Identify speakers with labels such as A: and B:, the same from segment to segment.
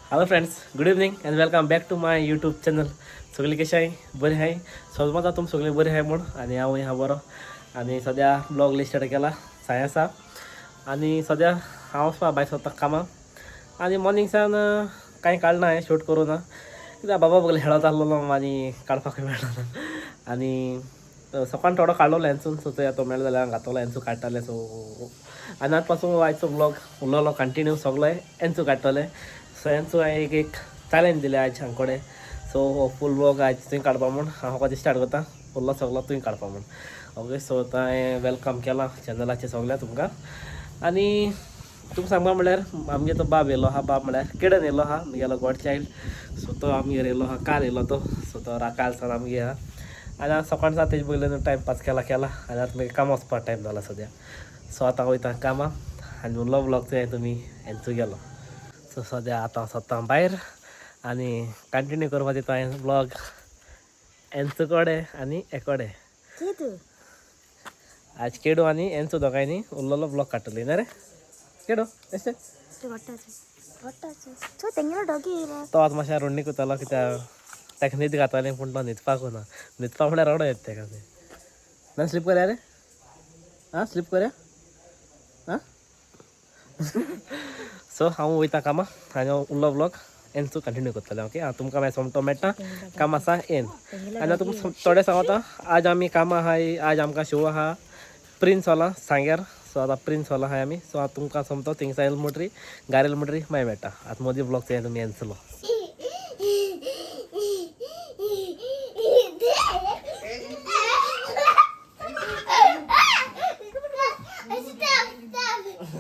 A: Hello friends, good evening and welcome back to my YouTube channel. सगळी कशें आहाय? बरें आहाय? समजता तुमी सगळीं बरीं आहाय म्हूण आनी हांवूय आहा बरो. आनी सद्या ब्लॉग स्टार्ट केला साय आसा आनी सद्या हांव वचपा भायर सोदता कामाक. आनी मॉर्निंग सावन कांय काडना हांवें, शूट करूं ना कित्याक बाबा बगले खेळत आसलेलो आनी काडपाक मेळना. आनी सकाळ थोडो काडलो हेंसून, सो थंय तो मेळ्ळो जाल्यार घातलो हेंचो काडटाले. सो आनी आतां पासून आयचो ब्लॉग उरलेलो कंटिन्यू सगलो हेंचो काडटले. सो हेंचो हांवें एक एक चॅलेंज दिलें आयज हांकडे. सो हो फूल ब्लॉग आयज तुवें काडपा म्हूण हांव फकत स्टार्ट करता, उरलो सगलो तुवें काडपा म्हूण. ओके, सो आतां हांवें welcome केलां चॅनलाचेर सगळ्या तुमकां. आनी तुमकां सांगपा म्हणल्यार आमगे तो बाब येयलो आहा. बाब म्हणल्यार केडन येयलो आहा, म्हगेलो गॉड चायल्ड. सो तो आमगेर येयलो आहा, काल येयलो तो. सो तो काल सावन आमगेर आहा आनी आज सकाळ सावन तेजे पयलीं टायम पास केला केला आनी आतां मागीर कामां वचपा टायम जाला सद्या. सो आतां वयता कामां आनी उरलो ब्लॉग तुवें तुमी हेंचो गेलो. सो सद्या आतां सोदता भायर आनी कंटिन्यू करपा दिता हांवें ब्लॉग हेंचो कडेन आनी एकोडे. आज केडू आनी हेंचो दोगांयनी उरलेलो ब्लॉग काडटली ना रे केडू एशें. तो आतां मातशें रोडणी करतालो कित्याक ताका न्हीद घाताली, पूण तो न्हिदपाक ना. न्हिदपाक म्हणल्यार रडो येता तेका. तें ना स्लीप करया रे, आं स्लीप करया आं. सो हांव वयता कामां आनी उरलो ब्लॉग हेंचो कंटिन्यू करतलें. ओके, हांव तुमकां मागीर सोमतो मेळटा काम आसा येन. आनी तुमकां थोडें सांगता, आज आमी कामां आहाय, आज आमकां शो आहा प्रिन्स हॉला सांग्यार. सो आतां प्रिन्स हॉला आहाय आमी. सो आतां तुमकां सोमतो थिंगसा येयल म्हणटरी घार येयल म्हणटरी मागीर मेळटा. आतां मदीं ब्लॉग तुमी हेंचलो.
B: Stop, stop, stop, stop, stop.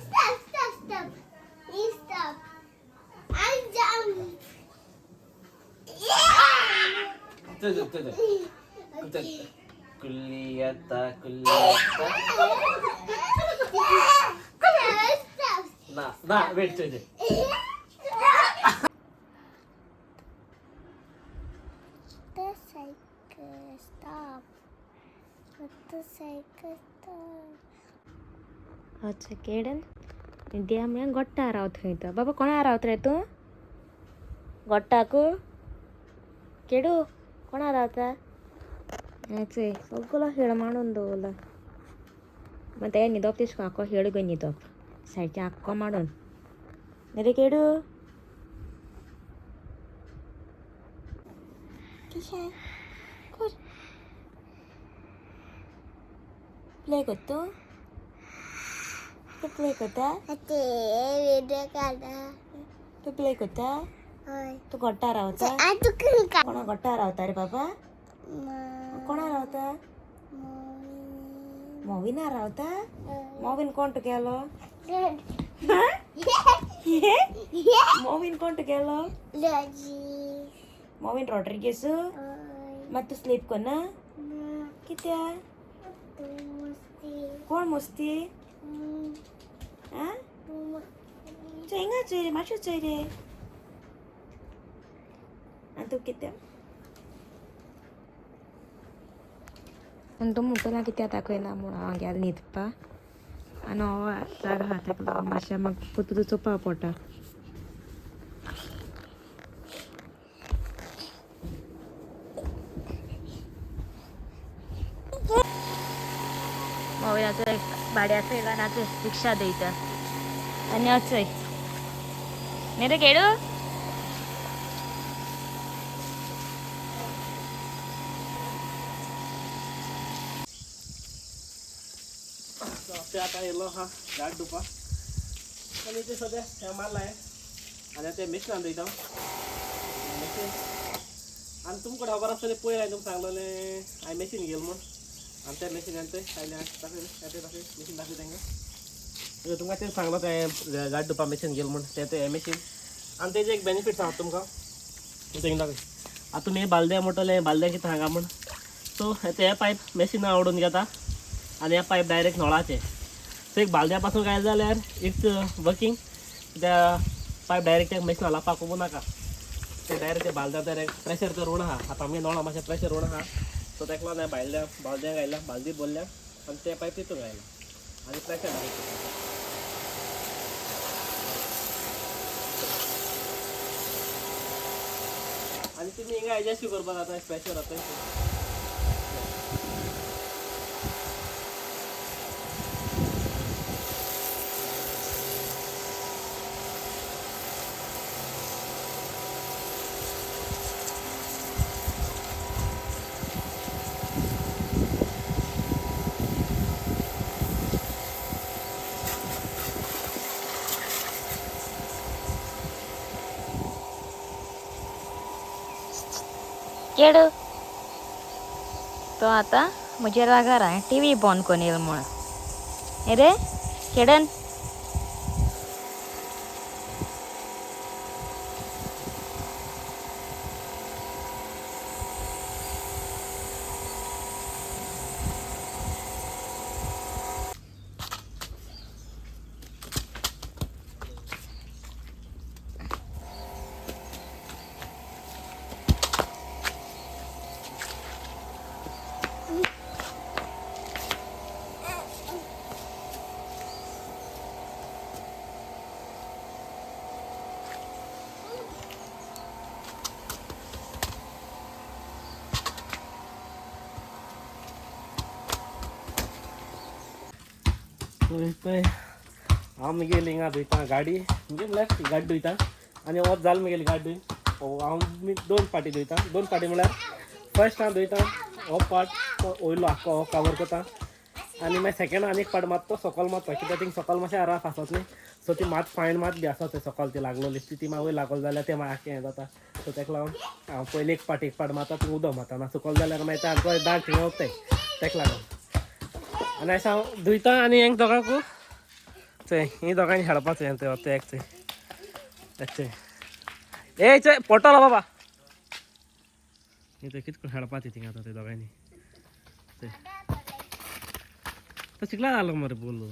B: Stop, stop, stop. You stop. I'm done.
A: Okay. कुल्लियता कुल्लियता.
B: Stop.
A: ना ना, वेट चोय.
B: Motorcycle stop. Motorcycle stop.
C: अच्छा केडन द्या म्हळ्यार गोट्टा रावत थंय तो. बाबा कोणा रावत रे तूं गोट्टाकू? केडू कोणा रावता? चोय सगळो खेळ मांडून दवरला. मागीर तेका न्हिदप तेश आख्खो खेळ घेवन न्हिदप सायडीन आख्खो मांडून. न्ही रे केडू? किशें कर प्ले कर तूं? तूं प्ले करता?
B: ते व्हिडिओ काढा.
C: तूं प्ले करता?
B: हय.
C: तूं गोट्टा रावता?
B: आ तुका
C: कोणा गोट्टा रावता रे बाबा? कोणा रावता? मोविना रावता? मोविन कोण तुगेलो? मोविन कोण तुगेलो? मोविन रॉड्रिगेस. मात तूं स्लीप करना कित्या? कोण मस्ती? आं चोय हिंगा, चोय रे, मातशें चोय रे. आनी तूं कित्या आनी तूं म्हणटलो कित्याक दाखयना म्हूण हांव गेलें न्हिदपा आनी हो जागो आहा तेका लागून मातशें म्हाका परतून चोवपा पडटा. मोविनाचो भाड्याचो येयला नाचय रिक्षा दयता आनी अचय न्ही रे केडू?
A: ते आतां येयलो आहा झाड धुवपा आनी ते सद्या हें मारलां हांवें आनी आतां तें मिशिनान दयता मशीन. आनी तुमकां खबर आसतलें, पयर हांवें तुमकां सांगलेलें हांवें मशीन घेयल म्हूण. आनी त्या मशिनान तें आयलें दाखय, तें दाखय, मशीन दाखय तांकां. तुमकां तें सांगलो तें झाड धुवपा मशीन घेयल म्हूण, तें तें मशीन. आनी तेजें एक बेनिफीट सांगता तुमकां, तेंकां दाखय. आतां तुमी बालद्या म्हणटलें, बालद्या कितें हांगा म्हूण. सो हें पायप मशिना ओडून घेता आनी हे पायप डायरेक्ट नळाचे. सो एक बालद्या पासून घायलें जाल्यार it's working. त्या पायप डायरेक्ट त्या मशिना लावपाक उबो नाका, ते डायरेक्ट ते बालद्या डायरेक्ट प्रेशर तर उणो आहा. आतां आमगे नळा मातशें प्रेशर उणो आहा, सो ताका लागून हांवें बालद्या बालद्या घायला, बालदी भरल्या आनी ते पायप तितून घायला आनी प्रेशर डायरेक्ट. आनी तुमी हिंगा एडजस्ट करपाक जाता प्रेशर आतां.
C: केडू तो आतां म्हजेर रागार हांवें टी व्ही बंद करून येयलो म्हूण. रे केडन
A: पळय हांव मुगेली हिंगा धुयता गाडी, म्हणजे म्हळ्यार गाडी धुयता आनी वत जालें मुगेली गाडी धुयन. हांव दोन पाटी धुयता, दोन पाटी म्हळ्यार फर्स्ट हांव धुयता हो पार्ट तो वयलो आख्खो हो कवर करता आनी मागीर सेकेंड आनी एक पार्ट मात तो सकल मारता, कित्याक थिंग सकल मातशें रफ आसत न्ही, सो ती मात फायन मात बी आसा थंय सकल ती लागलोली ती मागीर वयर लागलो जाल्यार तें मागीर आख्खें हें जाता. सो ताका लागून हांव पयलीं एक पार्ट मारता, थंय उदक मारता ना सकल जाल्यार मागीर तें आमकां दाग थिंगा उरताय, ताका लागून. आनी अशें हांव धुयता आनी हेंक दोगांकू चोय ही दोगांनी खेळपाचें तें तें एक चोय चोय ए चोय पडटलो बाबा ही चोय कितें खेळपा ती थिंगा आतां ते दोगांनी. तो शिकला जालो मरे बोलो.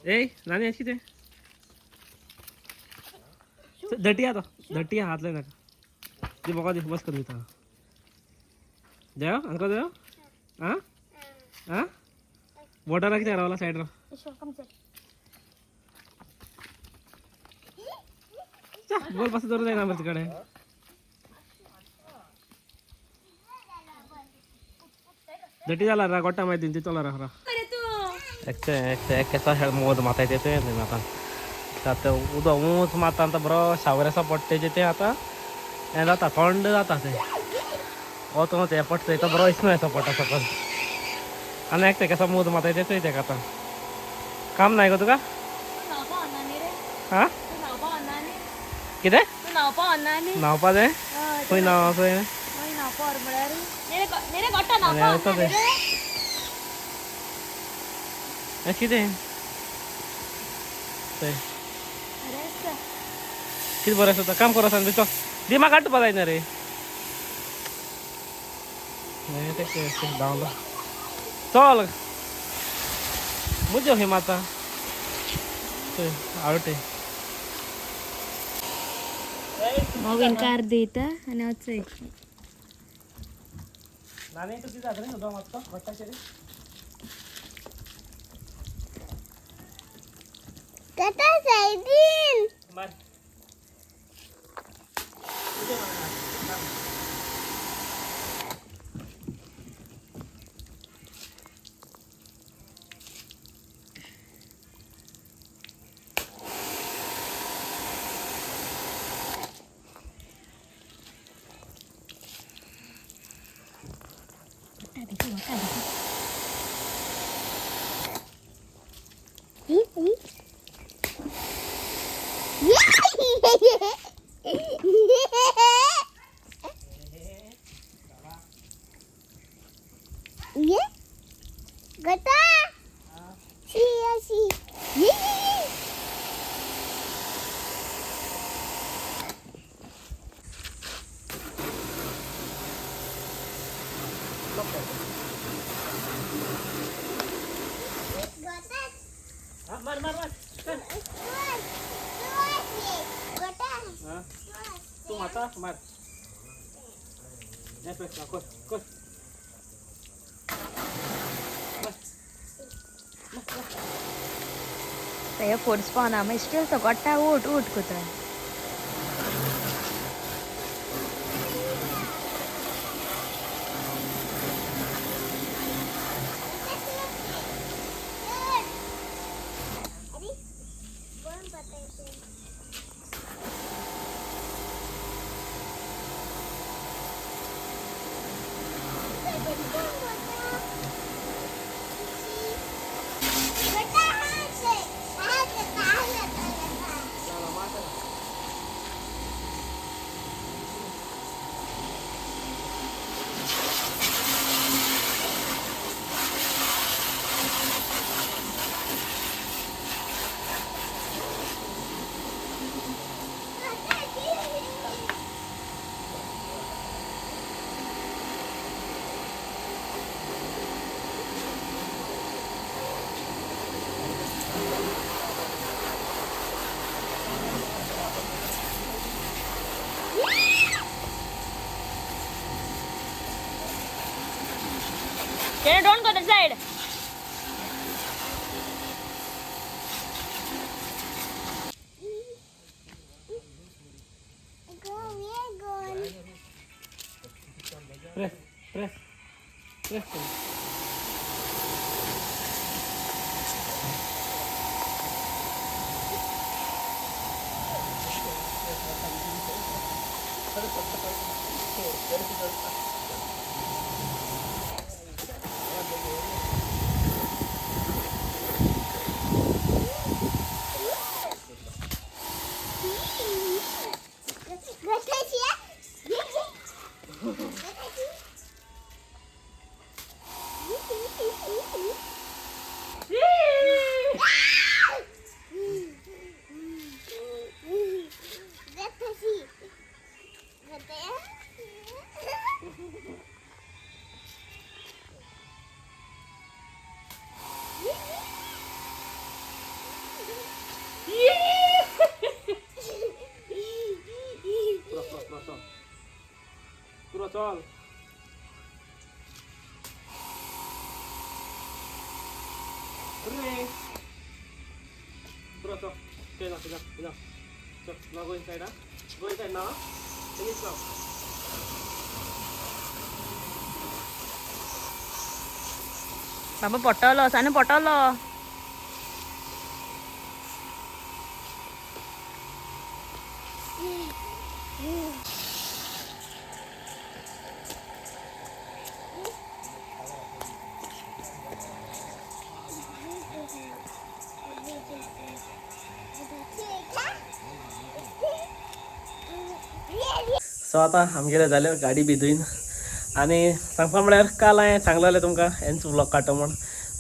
A: ए नानी अशी ते धटी आहा तो धटी आहा, हात लाय नाका. दी बोका दी बस कर दिता देव आमकां देव. आं आं बोटारा कितें रावला सायड राव. बोल पासून धरून जायना मरे तिकडे. धटी जाला रा गोटा मागीर तितलो रा रा एक एक केसा खेळ मोद माताय ते आतां आतां उदक ऊंच मारता आतां बरो शावर आसा पडटा तेजें तें आतां हें जाता थंड जाता तें वत वत हें पडटा तो बरो इसनो येसो पडटा सकल. आनी एक तें केसो मूद मारता तें चोय तेका आतां काम नाय गो तुका. आं कितें न्हांवपा जाय? खंय न्हांव खंय? आनी कितें चोय कितें बरें आसा काम कर आसा चल दी म्हाका काडपा जायना रे. धांवलो चल मुजो खंय माता चोय आवटे
C: मोगीन कार दिता आनी हांव चोय.
A: नानी तूं कितें जाता रे उदक मारता गोट्टाचेर.
B: Tata सायडीन
A: मार
B: ये गटा शी शी ये
A: हा, मार मार मार चल. हा, तू माता मार. नाही प्रेस कर कर.
C: ते फोर्स पावना मागीर स्टील तो गोट्टा उठ उठ कोता. Can don't go that side.
A: Press press press. पुरो पुरो पुरो चल पुरो चल. रे पुरो चल. Okay, enough, enough, enough. So, now go inside, huh? Go inside now. Finish now.
C: बाबा पटवलो सानू पटवलो.
A: सो आतां आमगेले जाले गाडी बी धुयन आनी सांगपा म्हळ्यार काल हांवें सांगलेलें तुमकां हेंच ब्लॉग काडटा म्हूण.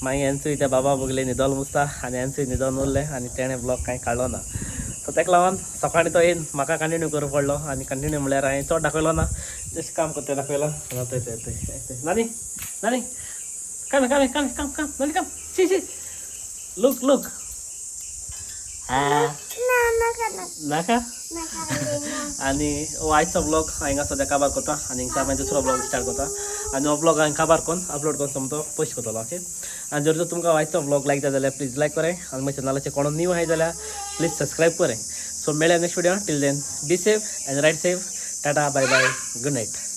A: मागीर हेंचूय त्या बाबा बगले न्हिदोन मुसता आनी हेंचूय न्हिदोन उरलें आनी तेणें ब्लॉग कांय काडलो ना. सो ताका लागून सकाळीं तो येवन म्हाका कंटिन्यू करूं पडलो आनी कंटिन्यू म्हळ्यार हांवें चड दाखयलो ना, जशें काम करता तें दाखयलां. थंय थंय थंय नानी नानी come come come come come नानी come see see look look. हा नाका. आनी हो आयचो ब्लॉग हांगा सद्या काबार करता आनी हिंगसा मागीर दुसरो ब्लॉग स्टार्ट करता आनी हो ब्लॉग हांवें काबार करून अपलोड करून सोमतो पोस्ट करतलो. ओके, आनी जर तर तुमकां आयचो ब्लॉग लायक जाय जाल्यार प्लीज लायक कराय आनी म्हज्या चॅनलाचेर कोण न्यू आहाय जाल्यार प्लीज सबस्क्रायब कराय. सो मेळया next video. Till then be safe and ride safe. Tata, bye bye, good night.